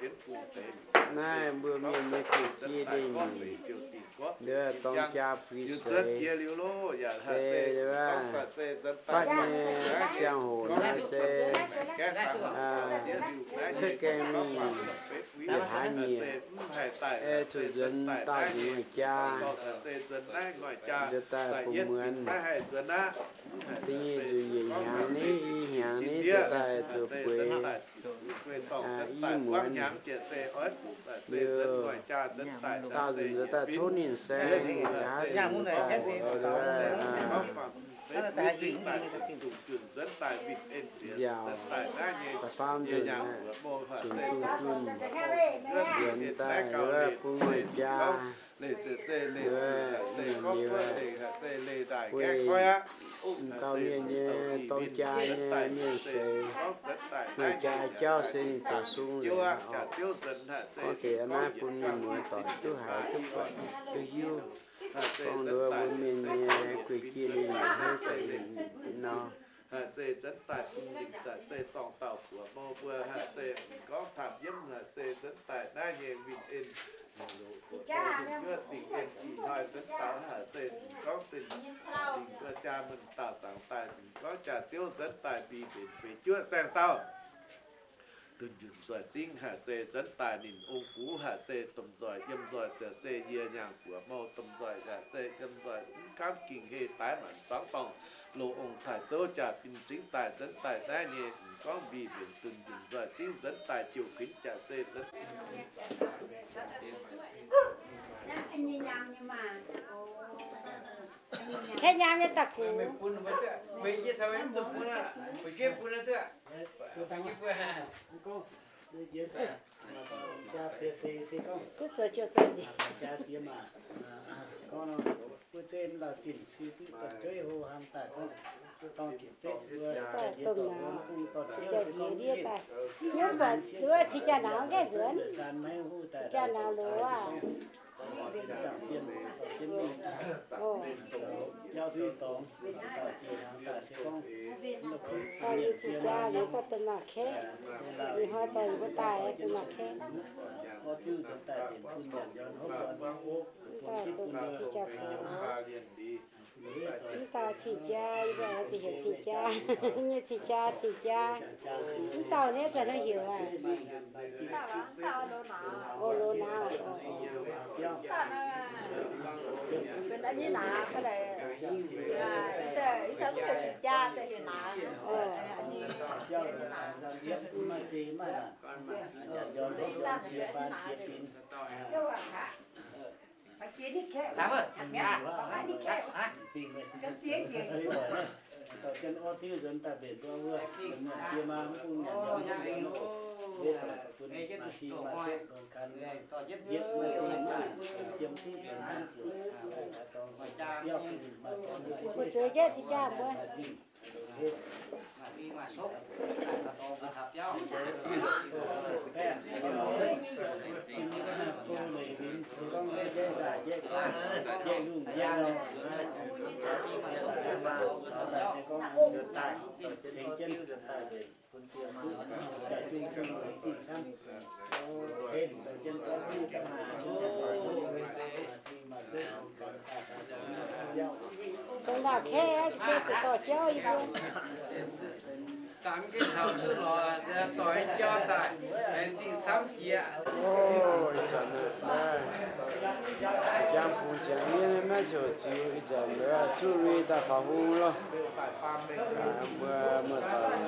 Naaiv mbuo mienh nyei gu'jiex dingh, ndortv jaa puix seix, se fatv nyei ziangh hoc naaiv se cuotv gaengh mingh yietc hlaax nyieqc, zuqc nzuonx daauh nzunc jaa, nzuonx daaih bun muonz. Da'nyeic nzunc yietc hnyangx ni, i hnyangx ni, nzuonx daaih zuqc bueix i muonz. Liuz daauh nzunc nzuonx daaih tov ninh saeng, nzunc daaih nziaauc da'faam nzunc, zunc junh junh, nzuonx daaih wuov bun mueiz jaa, wuov, wuov, guei dauh mienh nyei dorng jaa nyei mienh seix, mueiz jaa jauv se ninh zoux sung liuz, gorngv deix naaiv bun mienh muoz doic duqv haiz duqv buatc duqv hiuv. Gorngv nduov mbuo mienh nyei guei jiex ninh nyei hnyouv nor. Haaix zeiz nzuonx daaih bun lingc, haaix zeiz dorngh dauh buoz mou mbuo, haaix zeiz m'nqorngv taux nyiemv, haaix zeiz nzuonx daaih naaiv nyei win-en, haaix zeiz dingc en ih hnoi nzuonx daaih, haaix zeiz m'nqorngv zinh dingc mbuo jaa mun dauh zangc daaih, m'nqorngv jaax-ziouv nzuonx daaih mbi mbenc feix juoqv saeng-dauh. Dunh yunh nzoih zingv haaix zeiz nzuonx daaih ninh ong-gux, haaix zeiz domh nzoih yiem nzoih, haaix zeiz yie nyaangh buoz mou domh nzoih, haaix zeiz yiem nzoih mv gaamv ging hei daaih maanc zuangx dorngh, loz ong taaih zouv jaa-fin zingv daaih nzuonx daaih naaiv nyei m'nqorngv mbi mbenc dunh yunh nzoih zingv nzuonx daaih jiouv kuinx jaax zeiz nzuonx. Kaeqv nyaam nyei da'gux. Duqv zoux jiu zoux nziex. Daaih dongh naaic, caux jiex ndiev daaih. Nyungc buatc wuov cing jaa-nauz gaengh nzuonx. Cing jaa-nauz loz aac. Ninh cing jaa liuz daaih domh naaic kaeqv. Ninh hnoi dorh mbuo daaih domh naaic kaeqv. Daaih domh naaic cing jaa-kauz. Mv daaih cing jaa, yie mbuo oix zuqc heuc cing jaa. Nyei cing jaa, cing jaa. Mv dauh naaiv zanc heuc aac. O, loz nauz. Mbuo zueiz jienv cing jaa mbuo. Dongh naaic kaeqv se zuqc dorh jauv yie mbuo. Dangx jienv taux zuqc lorz, dorh jauv daaih, aengx zingh camv jiex. O, ih zanc naaiv, jangx bungx ziangx mienv maiv ziouc ziux, ih zanc zuqv lui daaih faaux hung loh. Mbuo muoz-doic,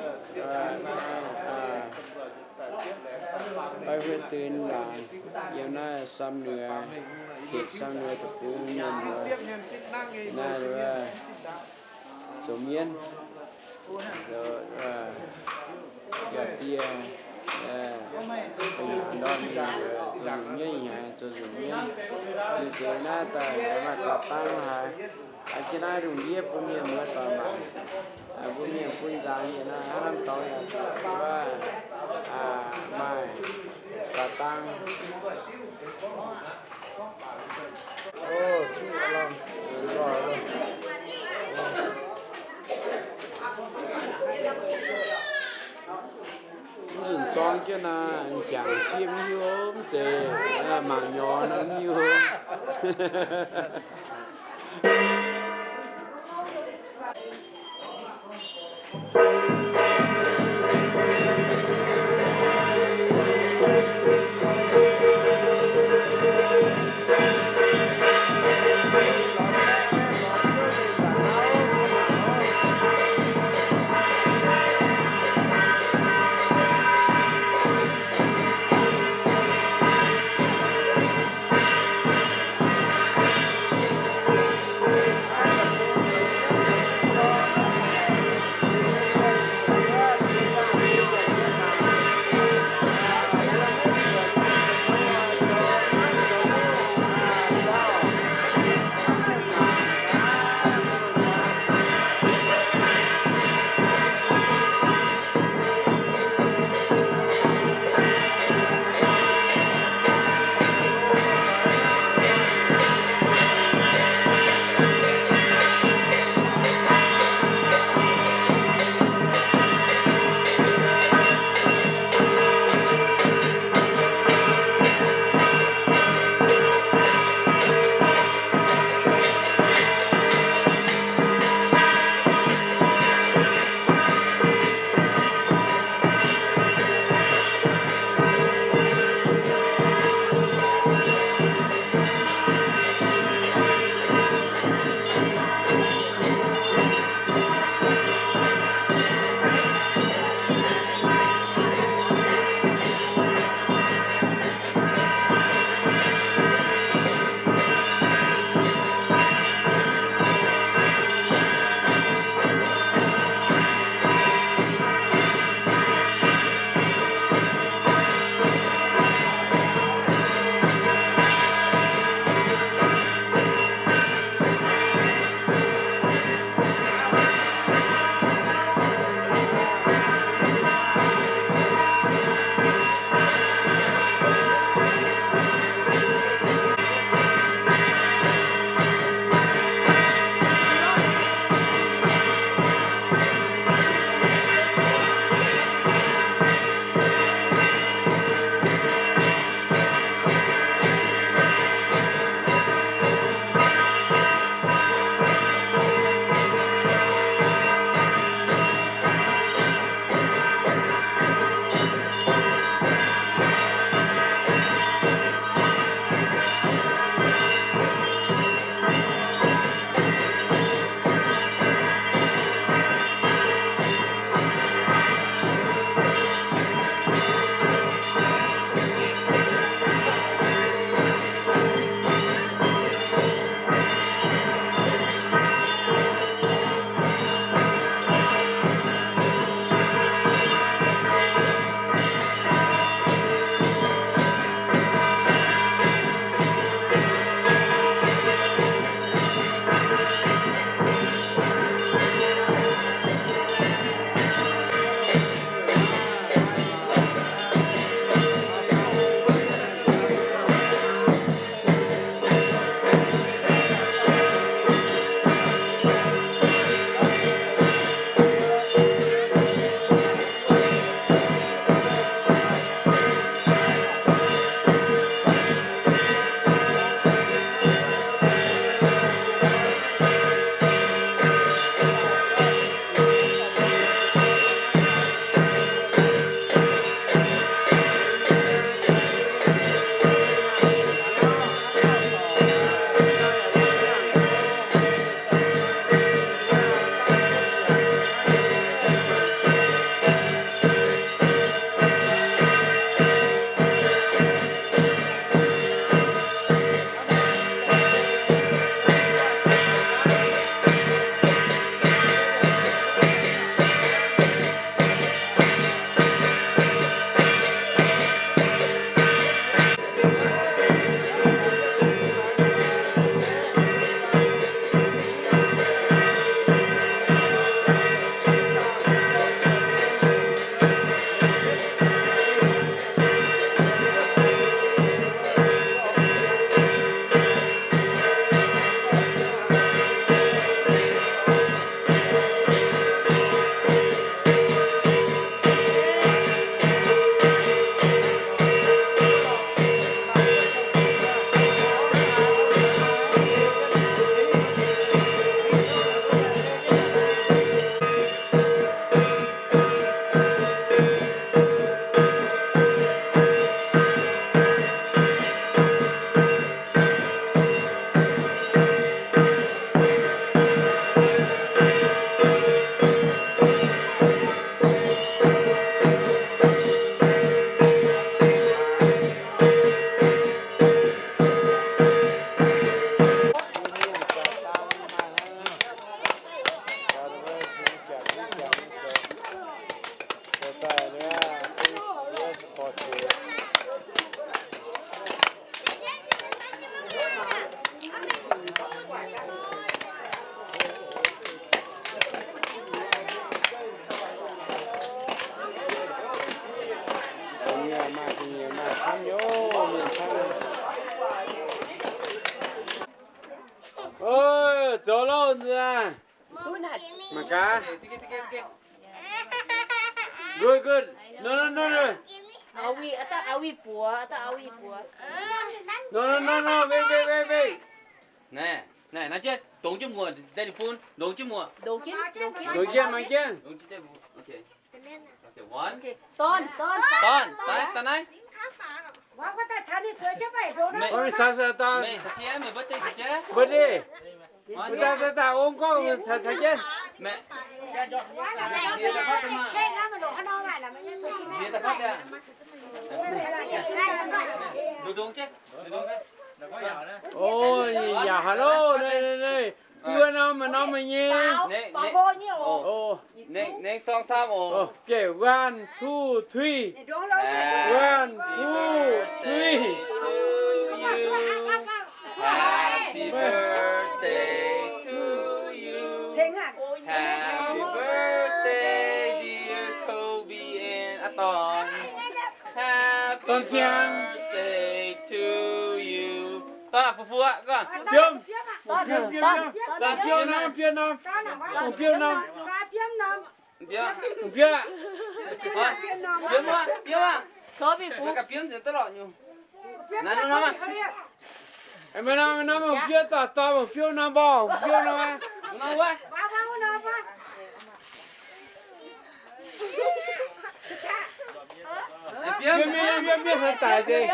Bai Huin Dun Laangc, yiem naaiv Sam Nue, Hetc Sam Nue deic-bung mienh muoz, naaiv zoux mienv, zoux yaac dieh, ndortv mingh zoux nzunc mienv, ih hnyangx zoux nzunc mienv, zinh deix naaiv daaih maaih gauh dangv haic. Aa, jienv naaiv lungh ndiev bun mienh muoz-doic mangc, bun mienh bun nzaangc yietc naaiv hnamv dorngx yaac zuqc wuov, maaih gauh dangv. O, zuqc lamh nzoih loh. Zuqc zorng jienv naaiv, m'jangc sieqv mv hiuv, mv zeiz mangc nyorx nor mv hiuv. Mangc gaax. Good, good. No, no, no, no. Aa, wih, aa, dauh aa, wih buoz, aa, dauh aa, wih buoz. No, no, no, no. Wait, wait, wait, wait. Naaiv, naaiv, naaiv jienv, ndongx jienv muoc, daddy bun, ndongx jienv muoc. Ndongx jienv, ndongx jienv. Ndongx jienv, mangc jienv. Ndongx jienv, okay. Okay, one. Okay, don, don, don, daaih, daaih naaiv. Meih, meih caux jienv, meih birthday caux jienv. Birthday. Daaih, daaih, daaih, ong gorngv caux, caux jienv. Meih. Nziex daaih fatv daaih maah. Nziex daaih fatv daaih. Ndongx jienv, ndongx jienv. O, yaac hello, naaiv, naaiv, naaiv. Buo norm, maaih norm nyei. Nengh, nengh, sorng, saam oc. Okay, one, two, three. One, two, three. Happy birthday to you. Happy birthday, dear Kobe and Aton. Happy birthday to you. Biomv, biomv, biomv, biomv norm, biomv norm, biomv norm. Biomv, biomv. Biomv, biomv. Naaiv norm, norm, biomv norm, biomv norm, biomv norm. Biomv, biomv, biomv, biomv caux daic deix,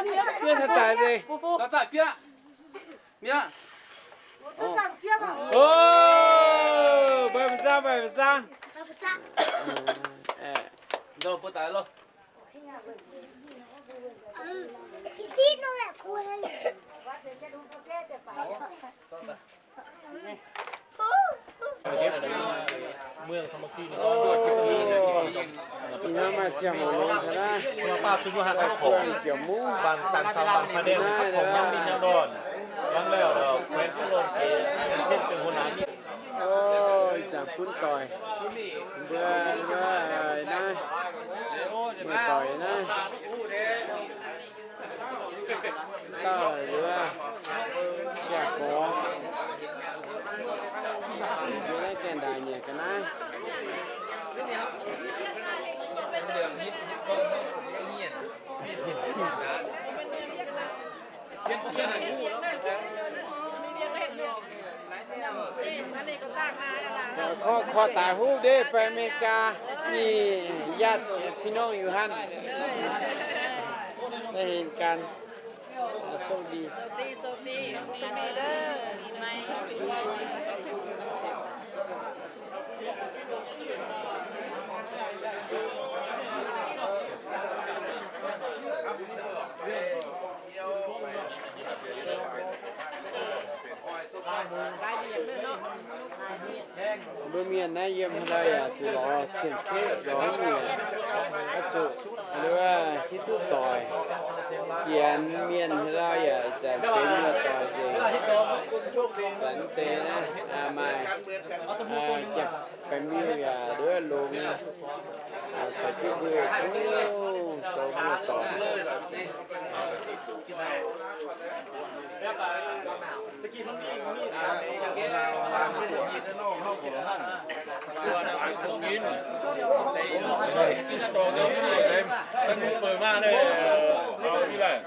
biomv caux daic deix. O, baengh mbuo zaangv, baengh mbuo zaangv. Ih hnoi maaih ziangh hoc longx ga'naaiv, kuv ziouc mungv naaiv, o, ih zanc gunv doic, mbuo, mbuo naaiv, muoz-doic naaiv. Dauh wuov, Jaa Gorx, mbuo naaiv gaengh ndaangc nyanc ga'naaiv. Korv, korv daaih huv ndeic fai America, ninh yaac pin norm Yuhan. Da'hinh ganh. Sou di. Mbuo mienh naaiv yiem haaix dauh yaac zuqc lorz cien-ceqv lorz haaix nyungc, oix zuqc hiuv duqv doic. Janx mienh haaix dauh yaac zanc benx muoz-doic nzengc. Zanc deix naaiv maaih, baeqc miuh yaac nduov longx, caux jienv mbuo zoux muoz-doic.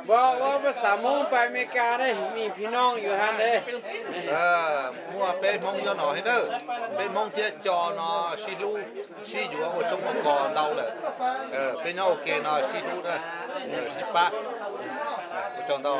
Mbuo, mbuo, mbuo samx mungv ไปอเมริกา naaiv, mingh พี่น้อง อยู่หั้น naaiv. Muoz-doic hmong yiem nor haaix nyungc, mbuo hmong jiex jorx nor, sih hluv, sih njuov, wuov zungv mbuo gorx ndau lorqc. Mbuo hnyouv ok nor, sih hluv naaiv, sih baav, wuov zungv ndau.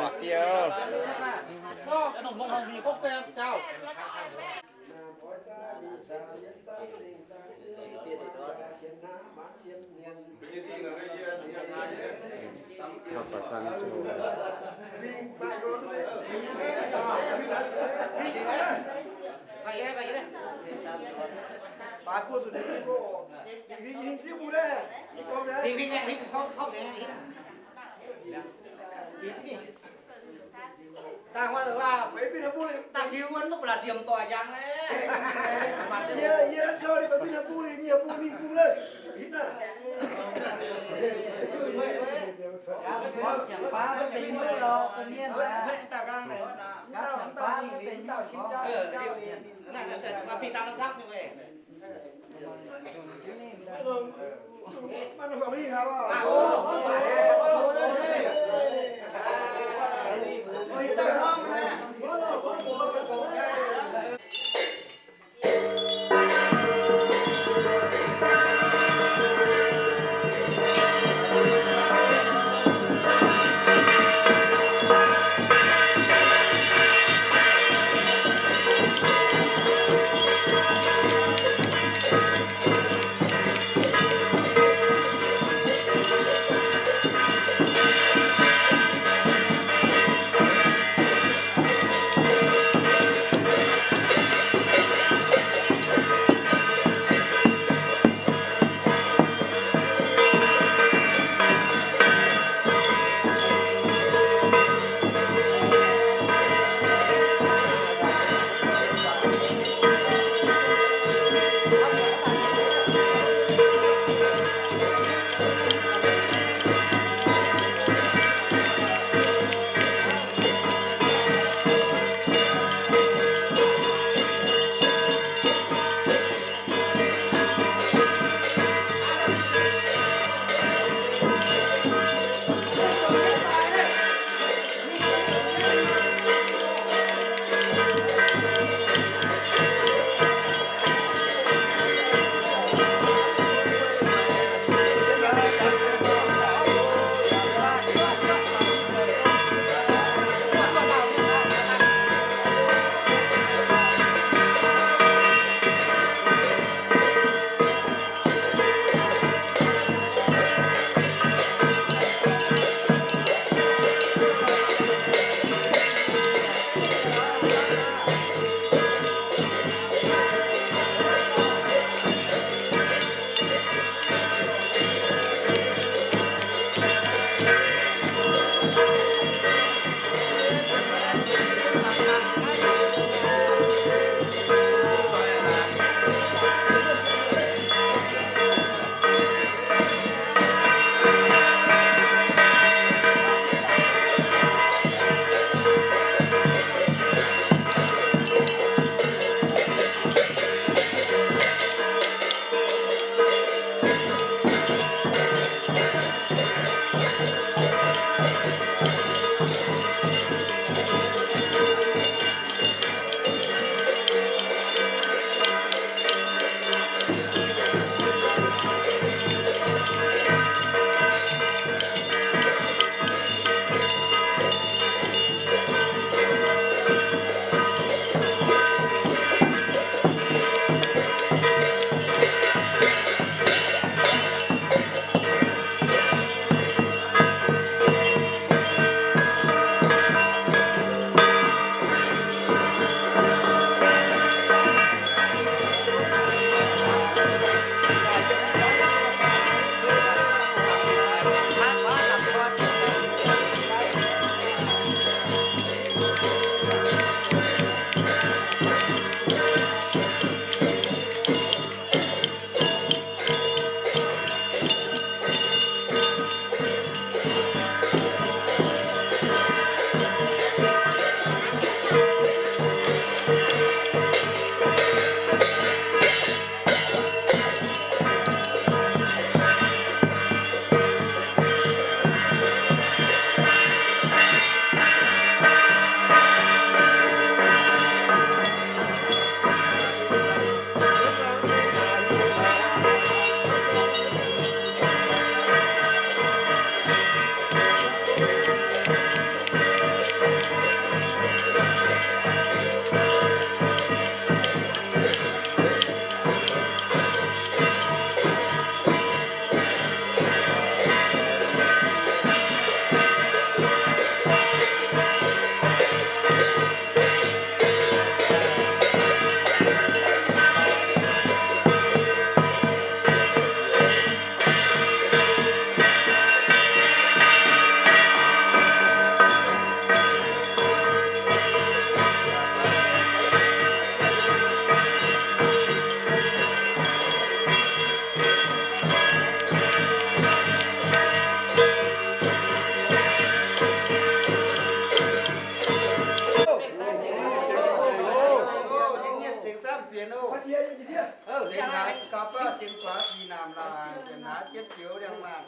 Gauh baav sienx guaax sic naamh lauh hnaangx, ziepc hnaangx jiepv zioux liangx maanh.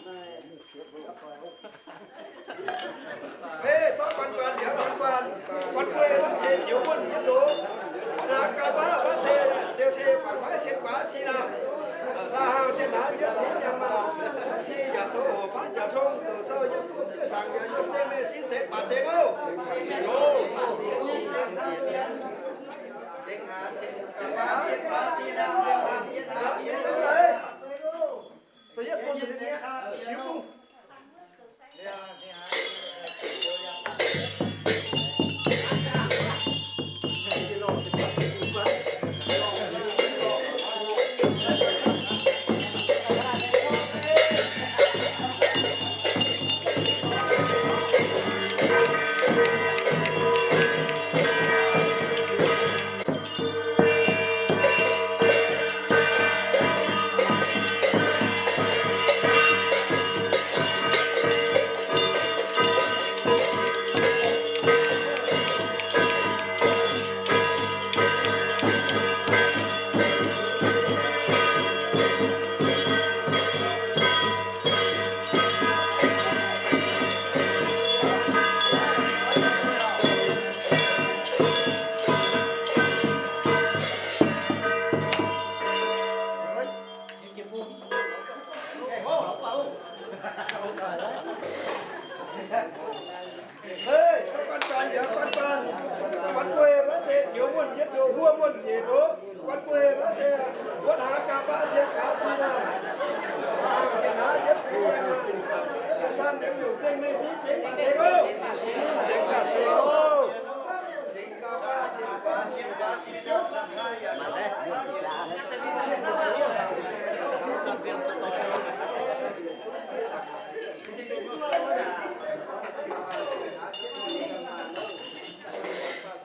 Fei zorqv guan guan, liangx guan guan, guan guei wuov se zioux wuonh jienv ndoqv. Guan hnaangx gauh baav wuov se ziouc se fac faix sienx guaax sic naamh lauh hnaangx, ziepc hnaangx jiepv zioux liangx maanh. Samv si yaac douz, hoc faanv yaac tong, douz sou yaac duqv, zieqv zaangc yaac yiem, zengv mengh sieqv zengx baac zengx oc. Hei, guan guan, yaac guan guan. Guan guei wuov se zioux wuonh jienv ndoqv, huov wuonh nyeic ndoqv. Guan guei wuov se wuov hnaangx gauh baav sienx guaax sic naamh lauh hnaangx, ziepc hnaangx jiepv zioux liangx maanh. Ziepc sanv liuz nyungc, zengv mengh sieqv zengx baac zengx oc. Zengx baac zengx oc.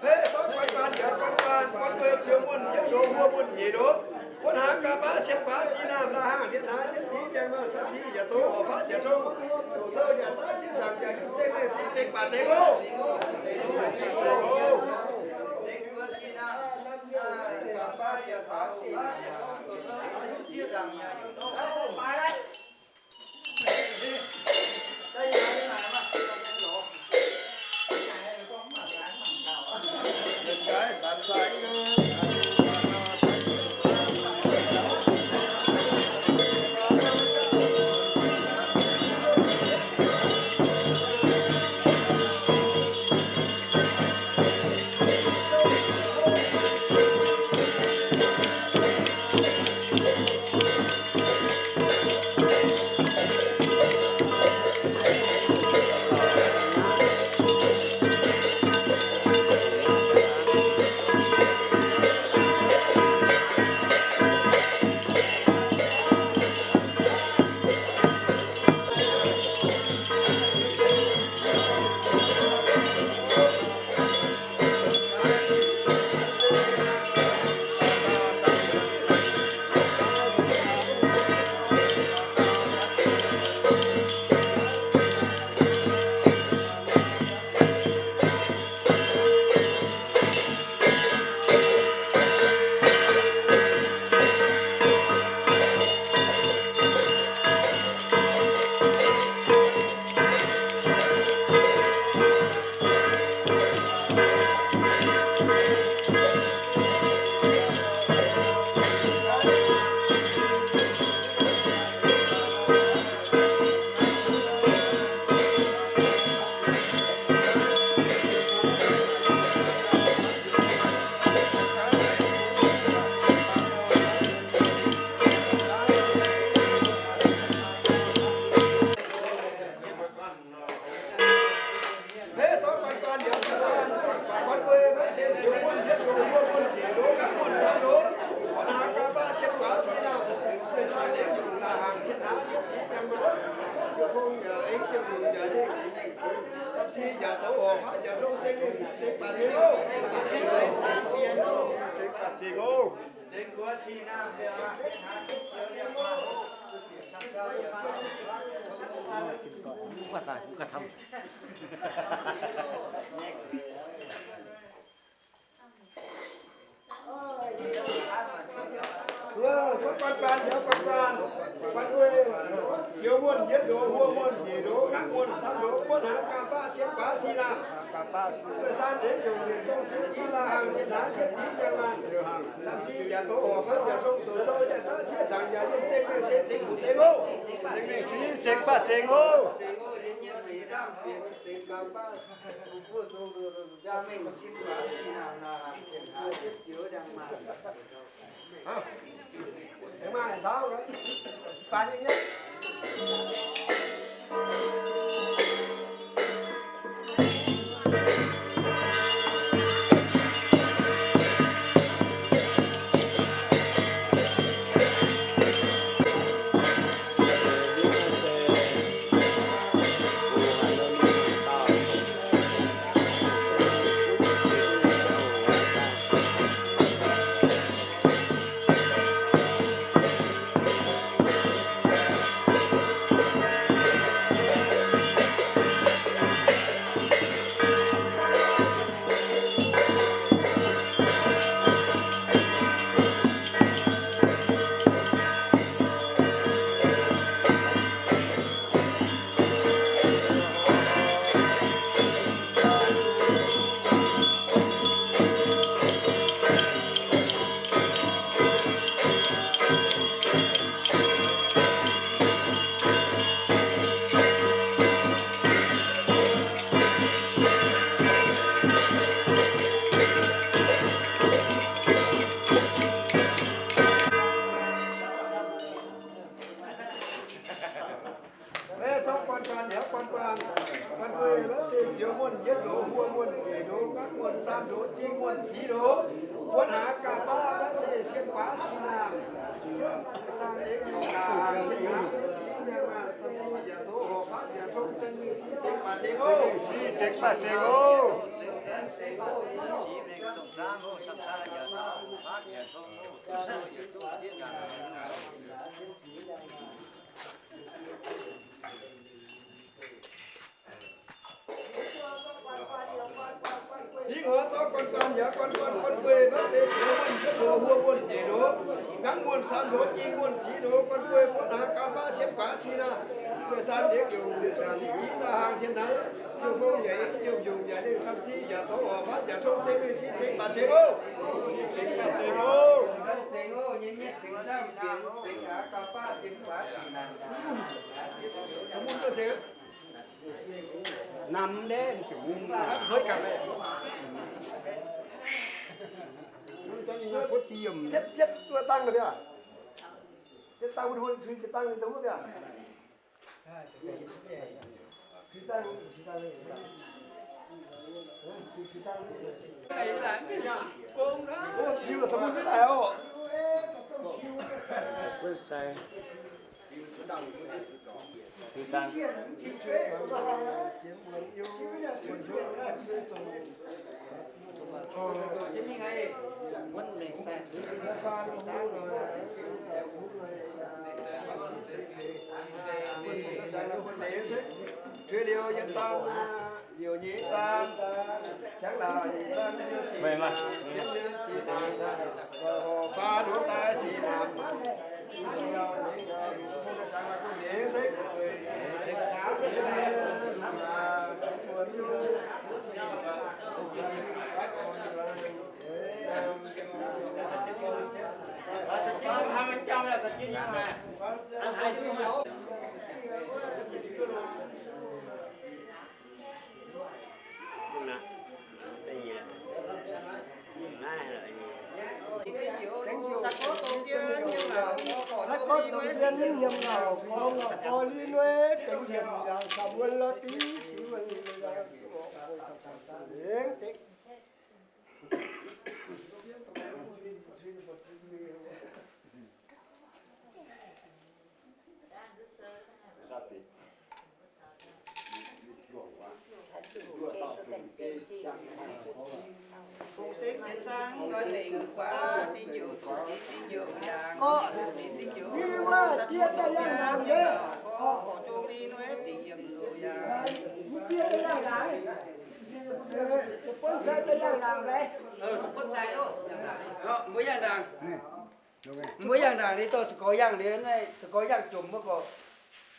Fei zorqv guan guan, yaac guan guan, guan guei zioux wuonh jienv ndoqv, huov wuonh nyeic ndoqv. Wuov hnaangx gauh baav sienx guaax sic naamh lauh hnaangx, ziepc hnaangx jiepv zioux liangx maanh. Samv si yaac douz, hoc faanv yaac tong, douz sou yaac duqv, zieqv zaangc yaac yiem, zengv mengh sieqv zengx baac zengx oc. Ziouv muonh yietv ndoqv, huo muonh nyeic ndoqv, nqaapv muonh samv ndoqv, buonv hnaangx, ga'baav sienx guaax sih naamh. San deix nyungc, mienh dongh cin jiex la'hangh, tien naaiv jienv jiex njang maanh. Samv si yaac doz, horc faanv yaac tong, doz sou yaac naaiv ziex zaangc yaac yiem zengx mengh se zengx fuqv zengx oc. Zengx mengh si zengx baac zengx oc. Zorqv guanh guanh, yaac guanh guanh. Guanh guanh, la'sic ziouv muonh yietv ndoqv, huo muonh nyeic ndoqv, nqaapv muonh samv ndoqv, jing muonh six ndoqv, buonv hnaangx, ga'baav la'sic sienx guaax sih naamh. Ih hnoi zorqv guanh guanh, yaac guanh guanh, guanh gueix, maiv se ziouv muonh yietv ndoqv, huo muonh nyeic ndoqv, nqaapv muonh samv ndoqv, jing muonh six ndoqv, guanh gueix buonv hnaangx, ga'baav sienx guaax sih naamh. Zueih san deix nyungc, mienh dongh cin jiex la'hangh, tien naaiv jiu-fong yaac yiem jiu-mbiungc yaac lengh, samv si yaac doz, horc faanv yaac tong, zengx mengh si zengx baac zengx oc. Zengx baac zengx oc. Namx ndiev, hnoi ganh, yietv yietv zuov dangh la'biaac. Yietv dangh, hun hun, yietv dangh, yietv dangh wuov biaac. Liuz yiem daan, liuz nyei daan, ziangx laauc nyei daan, liuz sic, liuz sic, horc faanv ndoqv daaih sic naamh. Gorqv, ni wuov diev daaih yangh ndaangc nyei. Gorqv, ni diev daaih yangh ndaangc. Zuqc buonv sai daaih yangh ndaangc fai? Mbuo yangh ndaangc. Mbuo yangh ndaangc liuz dorh za'gengh yangh liuz, za'gengh yangh jomc wuov gorqv.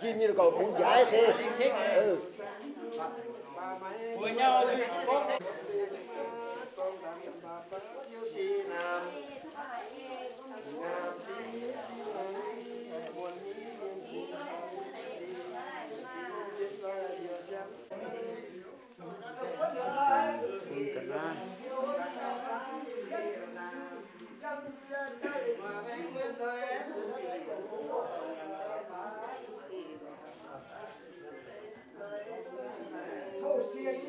Gin nyei gauh bungx njaaiv deix. Jiex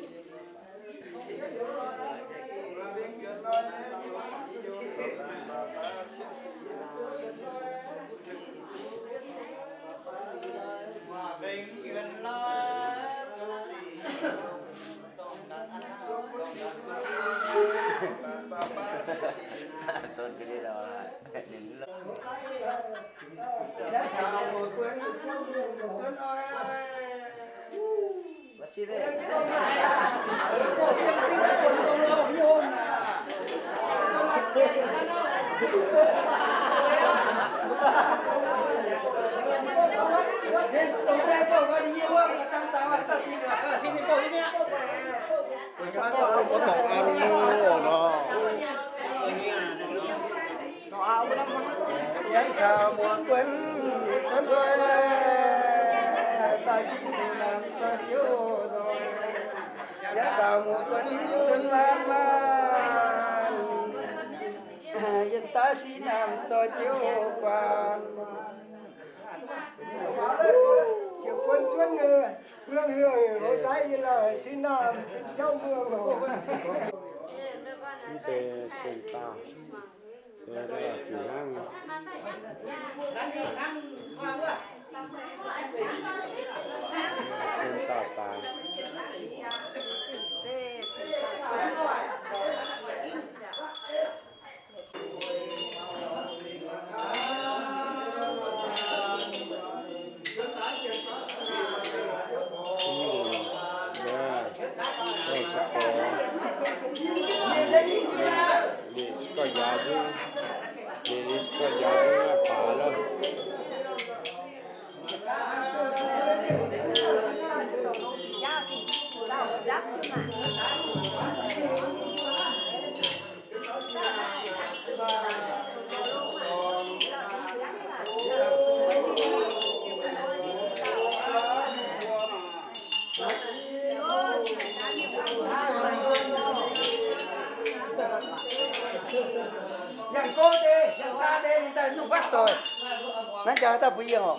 buonv zuonv, hương hương houv daaih yie lauh sin naamh jauv muoz. Mv deix sien daaih, se daaih fih hnangv. Sien daaih daaih. Yangh gouv deix, yangh jaa deix, ninh daaih nungh fatv doic. Naaiv jaa daaih mbuo yie oc.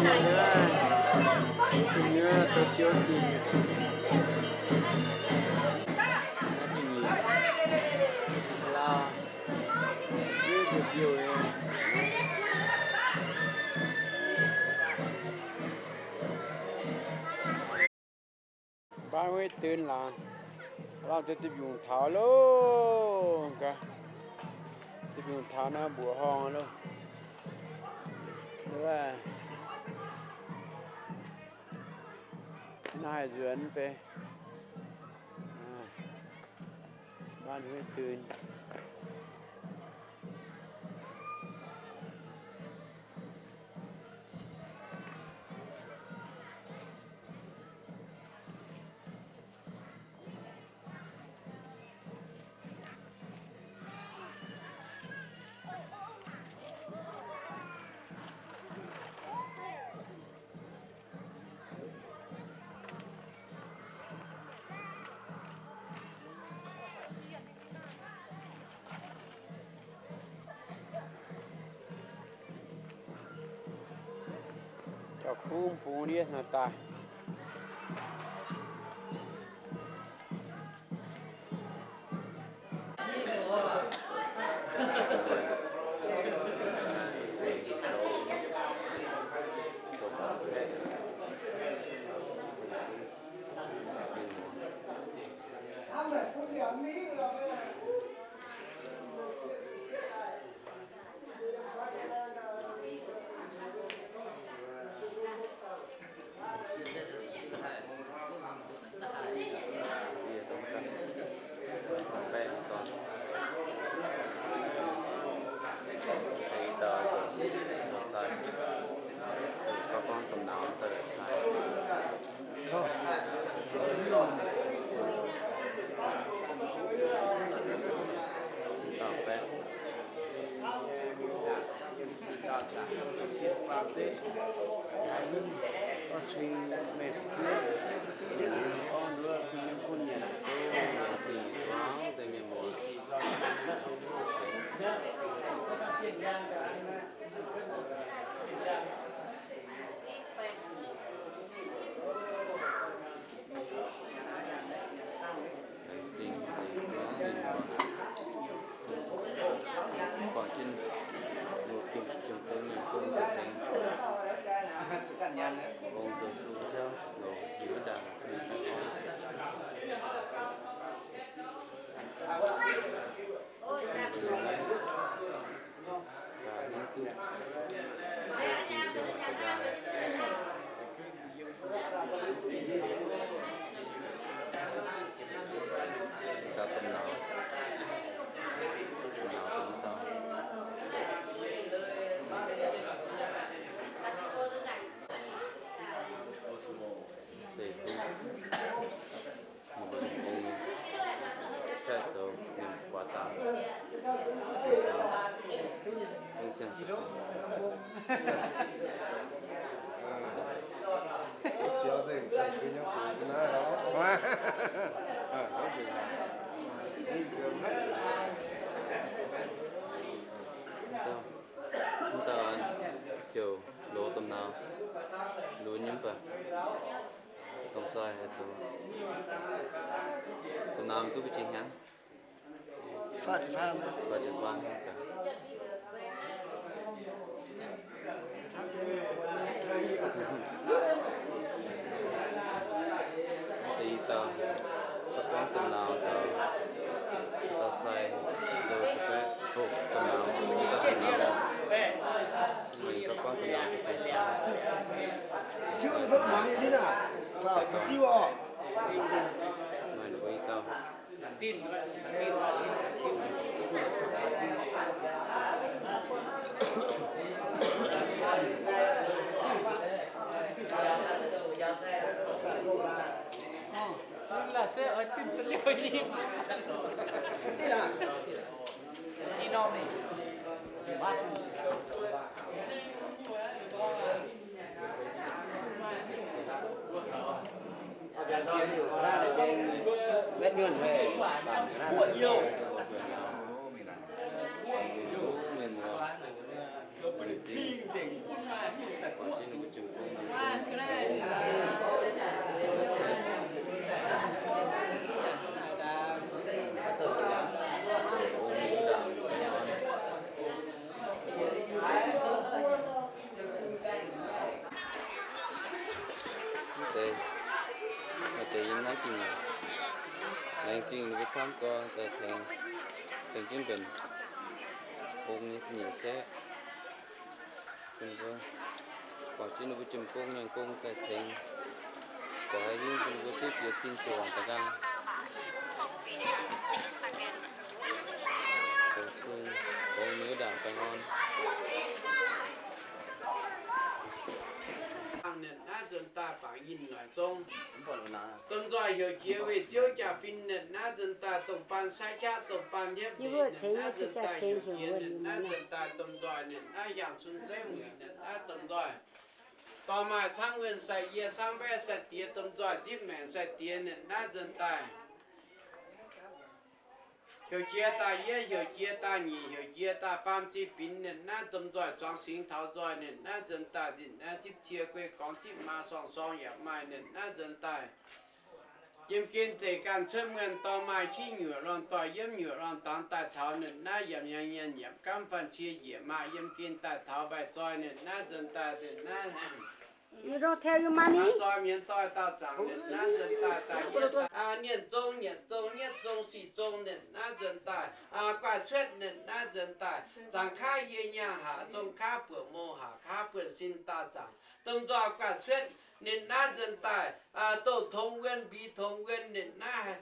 Hnangv nor, hnangv nor, deix siou dingh. Hnangv nor, dingh nyeic. Lauh. Mbiouh mbiouh nyei. Baav hueiv dun laangz, lamh deix dipc yungc taux loh. Gaax, dipc yungc taux naaiv mbuoqc horngh loh. Naaiv haih nzuonx mv bei. Baav hueiv dun. Jauv-kuv bungx ndiev nor daaih. Mv dauh heuc loz domh nauz, lunx nyei mv baac domh sai haih zoux. Domh nauz duqv mbuo jiex hnyangx? Faah ziepc faam. Faah ziepc faam. Deix i dauh, da'buangv domh nauz zoux, dauh sai zoux spec, oh, domh nauz, i dauh domh nauz, da'buangv domh nauz zoux domh sai. Maaih ninh mbuo i dauh. Mv zeiz, maaih deix yiem naaiv gengh nyei. Laengz zingh ninh mbuo camv gorx daaih tengx, tengx jienv mbenc gong nyei ga'nyiec saeqv. Bun ninh mbuo, guangc jienv ninh mbuo jiem gong nyanc gong daaih tengx, guangc haaix hingv bun ninh mbuo duqv jiex zinh jiex waanc daaih nqaang. Gong nyei ndaangc baengh orn. Ninh naaiv nzuonx daaih bangc yinh noic zong. Domh nzoih heuc jiex weih ziouv jaa-fin. Ninh naaiv nzuonx daaih domh baan sai qaqv, domh baan hietv mbenc. Ninh naaiv nzuonx daaih heuc jiex, ninh naaiv nzuonx daaih domh nzoih, ninh naaiv hiaangx cun zeiv mueic. Ninh naaiv domh nzoih dorh maaih caangv wuonh sai-yie, caangv mbaeqv sai-diex, domh nzoih zipv maengc sai-diex. Ninh naaiv nzuonx daaih heuc jiex daaih yietv, heuc jiex daaih nyic, heuc jiex daaih faam ziqc binc. Ninh naaiv domh nzoih zuangx singx taux nzoih. Ninh naaiv nzuonx daaih zipv cie guei gorngx zipv maa sorng sorng yaac maaih. Ninh naaiv nzuonx daaih yiem gen zeic ganh cuotv muonh dorh maaih qiex nyuoqc lorngh doic, yiem nyuoqc lorngh dangx daaih taux. Ninh naaiv yaac nyangx nyienh yaac gamv fanh cie njiec maah, yiem gen daaih taux mbaih zoi. Ninh naaiv nzuonx daaih, ninh naaiv nzoih mienh doix dauh zaangc. Ninh naaiv nzuonx daaih, daaih yietv, nyienh zong, nyietc zong, sic zong. Ninh naaiv nzuonx daaih guaax cuotv. Ninh naaiv nzuonx daaih zaangc kaav yie nyaah, haac zong kaav buoqc mou, haac kaav buonv sin daaih zaangc. Domh nzoih guaax cuotv. Ninh naaiv nzuonx daaih douz tongx wuon, mbix tongx wuon. Ninh naaiv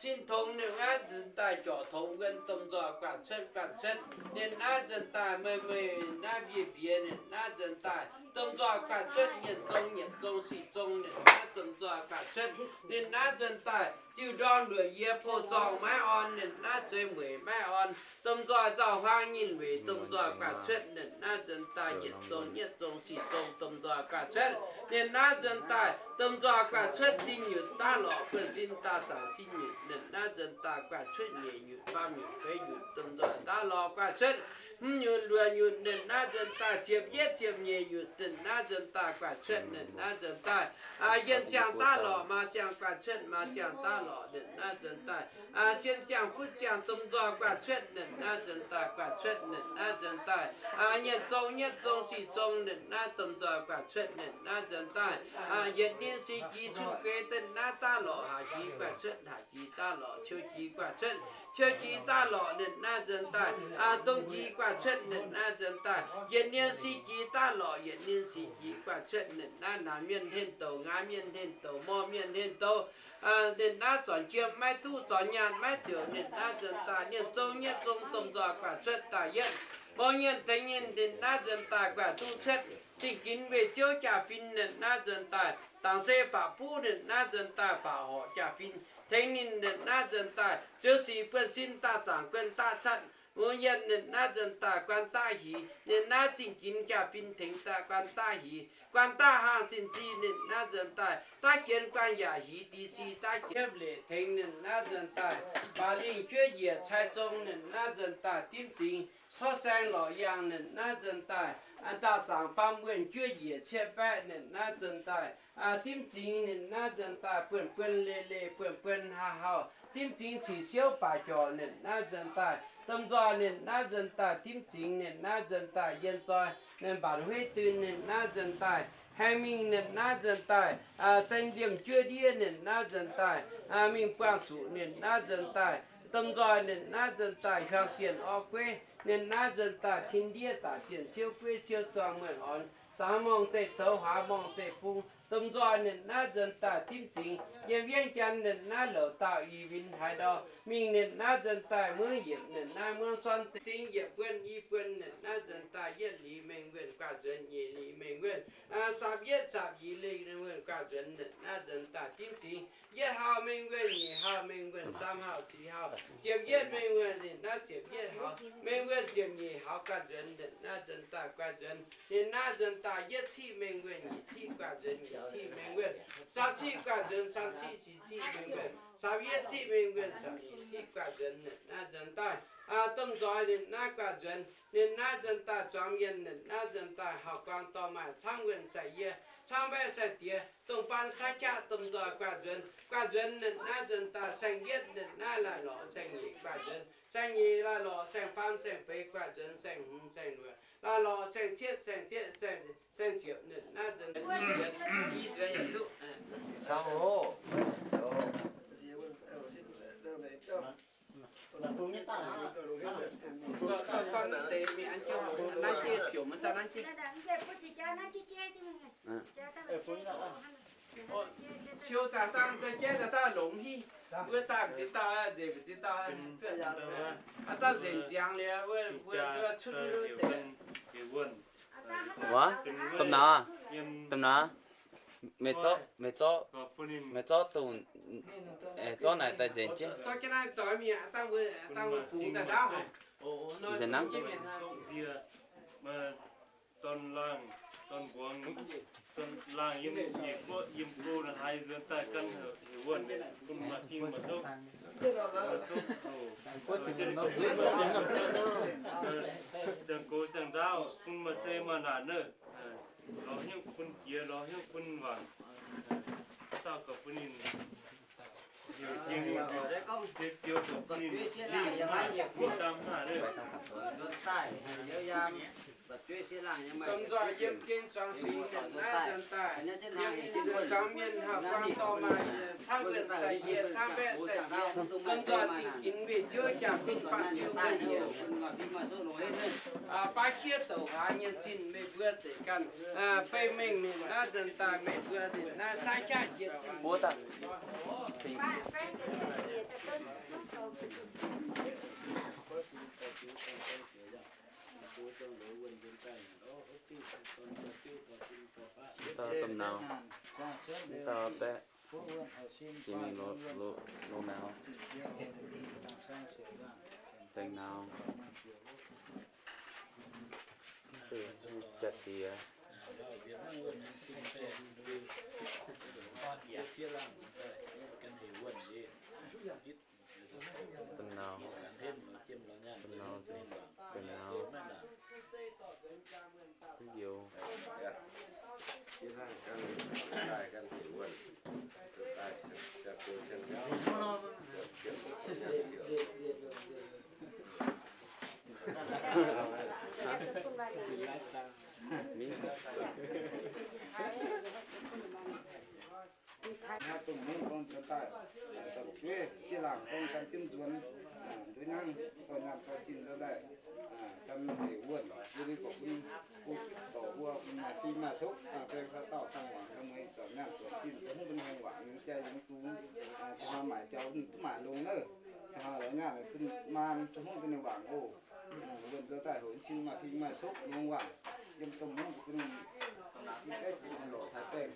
sin tongx. Ninh naaiv nzuonx daaih jorc tongx wuon. Domh nzoih guaax cuotv, guaax cuotv. Ninh naaiv nzuonx daaih meih, meih naaiv mbiev, mbiev. Ninh naaiv nzuonx daaih domh nzoih guaax cuotv. Nyienh zong, nyietc zong, sic zong. Ninh naaiv domh nzoih guaax cuotv. Ninh naaiv nzuonx daaih ziuh ndorm luoqc yie, pou zorng maiv orn. Ninh naaiv zueiz mueic maiv orn. Domh nzoih nzauh huaang nyinh weic. Domh nzoih guaax cuotv. Ninh naaiv nzuonx daaih nyietc zong, nyietc zong, sic zong. Domh nzoih guaax cuotv. Ninh naaiv nzuonx daaih domh nzoih guaax cuotv. Zinh nyutc daav lorqc, buonv-sin daaih zaangc zinh nyutc. Ninh naaiv nzuonx daaih guaax cuotv. Nyeic nyutc, faam nyutc, feix nyutc. Domh nzoih daav lorqc guaax cuotv. Hmz nyutc, luoqc nyutc. Ninh naaiv nzuonx daaih ziepc yietv, ziepc nyeic nyutc. Ninh naaiv nzuonx daaih guaax cuotv. Ninh naaiv nzuonx daaih yienh ziangh daav lorqc, maaz ziangh guaax cuotv. Maaz ziangh daav lorqc. Ninh naaiv nzuonx daaih sien ziangh futv ziangh. Domh nzoih guaax cuotv. Ninh naaiv nzuonx daaih guaax cuotv. Ninh naaiv nzuonx daaih nyienh zong, nyietv zong, sic zong. Ninh naaiv domh nzoih guaax cuotv. Ninh naaiv nzuonx daaih yietc ninh si jix cuotv geix. Ninh naaiv daav lorqc, haac jix guaax cuotv. Haac jix daav lorqc, ciou jix guaax cuotv. Ciou jix daav lorqc. Ninh naaiv nzuonx daaih domh jix guaax cuotv. Ninh naaiv nzuonx daaih yietc ninh si jix daav lorqc, yietc ninh si jix guaax cuotv. Ninh naaiv naanc mienh hlen douc, ngaaz mienh hlen douc, morh mienh hlen douc. Ninh naaiv zornc jiem maiv duqv, zornc nyaanh maiv ziouc. Ninh naaiv nzuonx daaih nyienh zong, nyietv zong, domh nzoih guaax cuotv daaih yietv. Mborqv nyienh tengx ninh, ninh naaiv nzuonx daaih guaax duqv cuotv. Zingh ginx weih ziouv jaa-fin. Ninh naaiv nzuonx daaih dangc se baac buv. Ninh naaiv nzuonx daaih baac horc jaa-fin tengx ninh. Ninh naaiv nzuonx daaih ziouc sic buonv-sin daaih zaangc guon daav catv. Mbuo yienh ninh naaiv nzuonx daaih guan daav hiz. Ninh naaiv zingh ginx jaa-fin tengx daaih guan daav hiz, guan daav haangh zinh zinh. Ninh naaiv nzuonx daaih daav jienx guan yaac hiz, di si daav jienx leic tengx. Ninh naaiv nzuonx daaih baac lingh juov njiec cai zong. Ninh naaiv nzuonx daaih dimv zingx torv saeng lorqc yangh. Ninh naaiv nzuonx daaih daauh zaangc baamh wuonh juov njiec cietv baeqv. Ninh naaiv nzuonx daaih dimv zingx. Ninh naaiv nzuonx daaih buonv buonv leih leih, buonv buonv hauh hauh. Dimv zingx cih siouv baac jorc. Ninh naaiv nzuonx daaih domh nzoih. Ninh naaiv nzuonx daaih dimv zingx. Ninh naaiv nzuonx daaih yienh zoi, ninh mbaanc hueiv dun. Ninh naaiv nzuonx daaih haeng mingh. Ninh naaiv nzuonx daaih saeng ndiemh juov ndiev. Ninh naaiv nzuonx daaih mingh buangh zuqc. Ninh naaiv nzuonx daaih domh nzoih. Ninh naaiv nzuonx daaih hiuang zienh orv gueiv. Ninh naaiv nzuonx daaih tin ndiev daaih zienh siouv gueiv siouv zuangx muonh orn, zaangc morngh deic coux, huaax morngh deic bung. Domh nzoih. Ninh naaiv nzuonx daaih dimv zingx yiem yienv janx. Ninh naaiv louc dauh i win haaix ndau mingh. Ninh naaiv nzuonx daaih muangv yietc. Ninh naaiv muangv suon zingx yietc buonv i buonv. Ninh naaiv nzuonx daaih yietv liz mengh wuonh guaax nzuonx, nyeic liz mengh wuonh, saapc yietv saapc yiz mengh wuonh guaax nzuonx. Ninh naaiv nzuonx daaih dimv zingx yietv hauh mengh wuonh, nyeic hauh mengh wuonh, saam hauh sic hauh, ziepc yietv mengh wuonh. Ninh naaiv ziepc yietv hauh mengh wuonh, ziepc nyeic hauh guaax nzuonx. Ninh naaiv nzuonx daaih guaax nzuonx. Ninh naaiv nzuonx daaih yietv ciqv mengh wuonh, nyic ciqv guaax nzuonx. ciqv mengh wuonh, saau ciqv guaax nzuonx, saau ciqv ciqv ciqv mengh wuonh, saau yietv ciqv mengh wuonh, saau nyic ciqv guaax nzuonx. Ninh naaiv nzuonx daaih, domh nzoih ninh naaiv guaax nzuonx, ninh naaiv nzuonx daaih zuangx mienh, ninh naaiv nzuonx daaih hauh guang dorh maaih camv wuonh za'yie, camv mbaeqv sai-diex, domh baan sai-qaqv domh nzoih guaax nzuonx, guaax nzuonx ninh naaiv nzuonx daaih saeng-yietv, ninh naaiv laih lorqc saeng-nyeic guaax nzuonx, saeng-nyeic laih lorqc saeng-faam saeng-feix guaax nzuonx, saeng-hmz saeng-luoqc laih lorqc saeng-cietv, saeng-cietv, saeng-ziepc, ninh naaiv nzuonx i nzuonx, i nzuonx yaac duqv. Siou daaih dangh zai jaiv daaih daaih longx hiv, mbuo daaih mbu'ziex dauh, nzengc mbu'ziex dauh, haaix dauh nzengc ziangx liuz, mbuo cuotv wuov deix. Wuov, domh nauz, domh nauz, meih zorqv, meih zorqv, meih zorqv dongh, zorqv naaic daaih nzengc jienv. Nzengc nangv. Dorn-laangh, dorn-mbuangz, dorn-laangh yiem nyeic guoqv yiem go naaiv haaix nzuonx daaih gan heuc wuonh, bun maaih fing maaih sokv. Ziangh gox ziangh ndaauv bun maaih zei maaih naanc nor, lorz hnyouv bun jiex, lorz hnyouv bun wangc. Dauh gauh bun ninh heuc jiex, jiex ziouc gauh bun ninh lingh mv haih, lingh daaih mv haih. Domh nzoih yiem gen zuangx singx naaiv nzuonx daaih, yiem zuangx mienh hauh guang dorh maaih camv wuonh za'yie, camv mbaeqv sai-diex. Domh nzoih zingh ginx mbienv ziouv jaa-fin baamh ziu mbuo heuc baav qiex douc hlaax nyei zinh meih mbuo zeiz ganh beiv mengh ninh naaiv nzuonx daaih meih mbuo ninh naaiv sai-qaqv jiex zinh. Mv dauh domh nauz, mv dauh baeqv, jiex mingh lo, lo, lo nauz, zengx nauz, jaa-diex. Domh nauz, domh nauz, domh nauz, duqv youz. Naaiv dongh mungv gorngv nzuonx daaih, dongh jueiv sieqv laangc gorngv gan jienv nzuonx, nduov hnangv dorh nyaanh dorh zinh nzuonx daaih, gan hec wuonh, yie ninh gorqv bun go gitv dorc mbuo maaih fing maaih sokv, baeng haaix dauh dangh wangc dangh mueiz zorc nyaanh zorc zinh, dongh hungh mbuo hngongx waac nyei jai yungz dungz, dongh haaix maaic jaux ninh duqv maaic longx naaiv. Dongh haaix lorz nyaanh duqv maan, dongh hungh mbuo ninh wangc oc. Wuonh nzuonx daaih hoc cin maaih fing maaih sokv longx waac, yiem domh mungv mbuo bun ninh sin gaeqv jiex lorqc taaix baengh.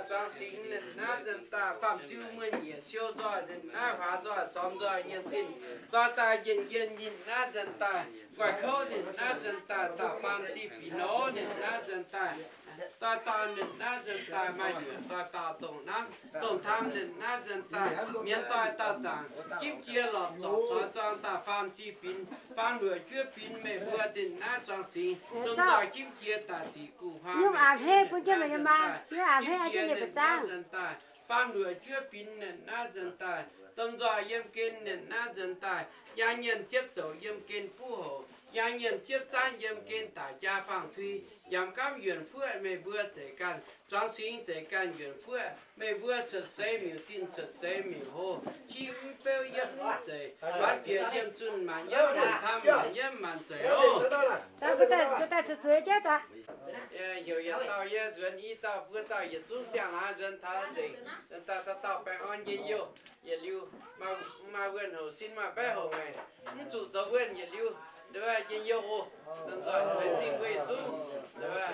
Zuangx singx ninh naaiv nzuonx daaih faam-ziu muonh nyiec siou nzoih, ninh naaiv huaax nzoih, zormx nzoih, nyienh zinh nzoih daaih, njien-njien ninh naaiv nzuonx daaih, nqoi kouv ninh naaiv nzuonx daaih, dauh faam zih binc nor ninh naaiv nzuonx daaih, dauh dauh ninh naaiv nzuonx daaih, maaih yuoqc dauh dauh dongh hnamv dongh hnamv ninh naaiv nzuonx daaih, mienz doic dauh zaangc, jimv jiex lorqc zorpc zoix zuangx daaih, faam zih binc, faam luoqc juov binc, meih mbuo ninh naaiv zuangx singx, domh nzoih jimv jiex daaih ziqc guv huaang, jimv jiex ninh naaiv nzuonx daaih, faam luoqc juov binc ninh naaiv nzuonx daaih, domh nzoih yiem gen ninh naaiv nzuonx daaih, yaang nyienh ziepv zoux yiem gen buv hoc, yaang nyienh ziepv zaanv yiem gen daic jaa faang-tui, yamc gaamv yuonc fuoqv, meih mbuo zeiz ganh zuangx singx zeiz ganh yuonc fuoqv, meih mbuo cuotv seix miuc-dinh cuotv seix miuc-hlo, qiex mv beuv yietv mv zeic, mbaatv bieqc yiem zunh maanc yiemv, maanc camv maanc yiemv maanc zeic oc. Heuc yietc dauh yie nzuonx, i dauh buo dauh yietc zungv ziangh hlaax nzuonx taux nzengc, daaih dauh dauh baengh orn njien-youh. Yietc liuz maaih wuonh houc sin maaih mbaeqv houc maengc, mv zuqc zoux wuonh yietc liuz, njien-youh oc. Nzoih laengz zingh mbuo yietc zungv. Naaiv,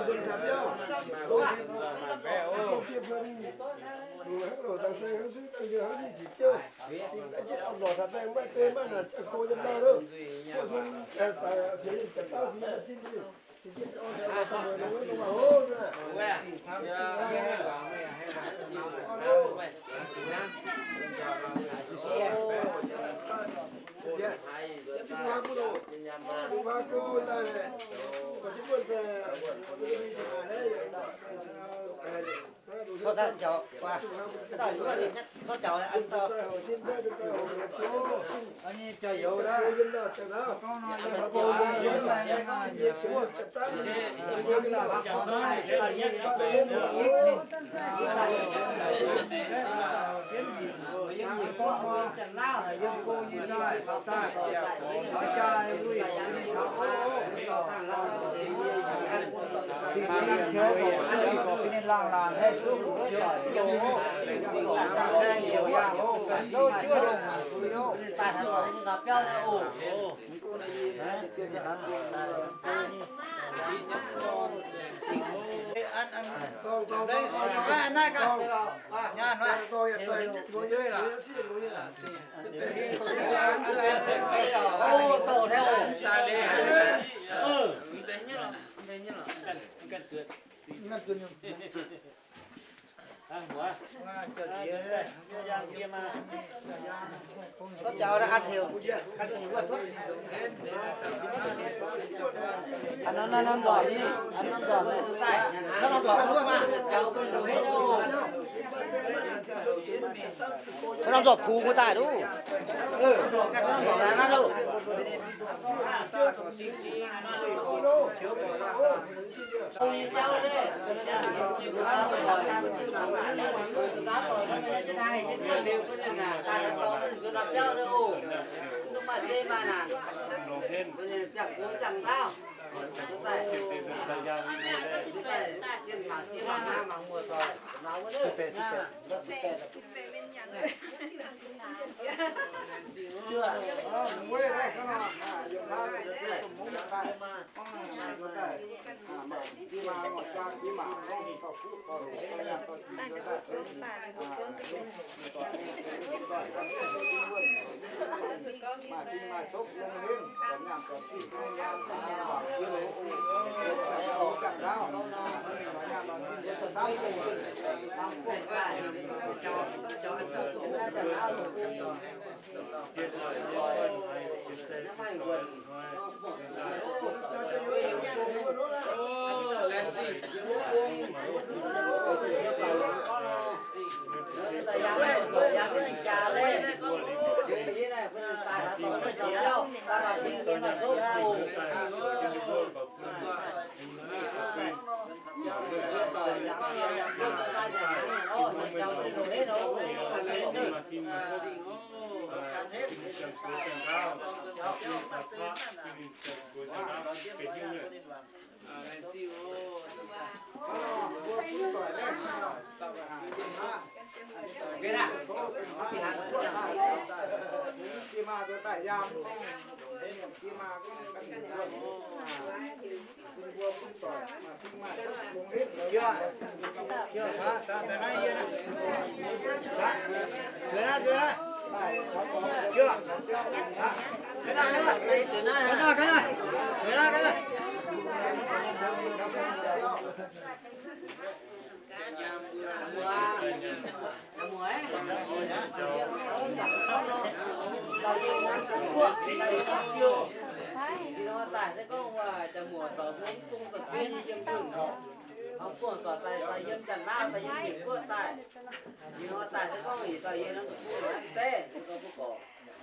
nzuonx taux biauv, bieqc mbuo mingh, hnangv loc dangh se hnangv suiv dangh yie hnangv ninh ziqc jiouv, ninh baav jienv orn-lorqc taux baengh maiv zeiz maiv naanc ziangh go yiem lauh loh, buov nzunc daaih sienx ninh ziepc dauh diex maiv zinh. Cuotv daaih jauv, cuotv jauv, cuotv jauv, an daaih, nyei jauv-youz daaih, gorngv nor yiem go yiem naaiv, yiem naaiv, yiem go yiem naaiv, yiem naaiv, yiem naaiv, yiem naaiv, yiem naaiv, gorngv nor, yiem go nyei daaih, daaih, oix jaa lui ninh taux o. Cing-cing tiux gorqv, an ninh gorqv bun ninh laangh laangh haih duqv fuqv tiux duqv loz oc. Dangh saeng heuc yangh oc, ganh zouv juov longc mangc zuiz oc. Naaiv gaax, o, douh naaiv oc. Norm zorqc kuv mbuo daaih duqv.